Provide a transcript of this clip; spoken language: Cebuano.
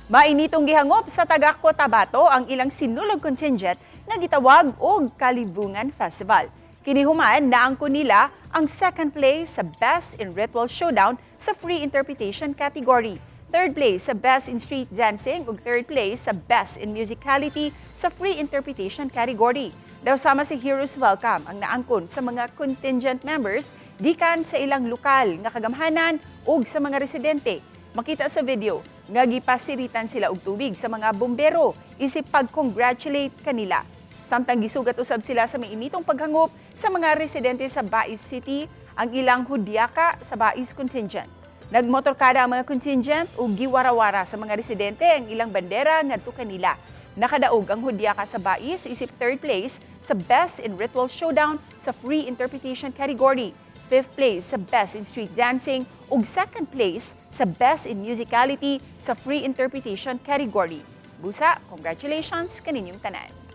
Mainitong gihangop sa taga Cotabato ang ilang Sinulog contingent nga gitawag og Kalibungan Festival. Kini human naangkon nila ang second place sa Best in Ritual Showdown sa Free Interpretation category, third place sa Best in Street Dancing ug third place sa Best in Musicality sa Free Interpretation category. Daw sama si Heroes Welcome ang naangkon sa mga contingent members gikan sa ilang lokal nga kagamhanan ug sa mga residente. Makita sa video nga gipasiritan sila og tubig sa mga bombero isip pag-congratulate kanila. Samtang gisugat usab sila sa mainitong paghangop sa mga residente sa Bais City ang ilang Hudyaka sa Bais contingent. Nagmotorkada ang mga contingent ug giwarawara sa mga residente ang ilang bandera ngadto kanila. Nakadaog ang Hudyaka sa Bais isip third place sa Best in Ritual Showdown sa Free Interpretation category, fifth place sa Best in Street Dancing ug second place sa Best in Musicality sa Free Interpretation category. Busa, congratulations kaninyong tanan.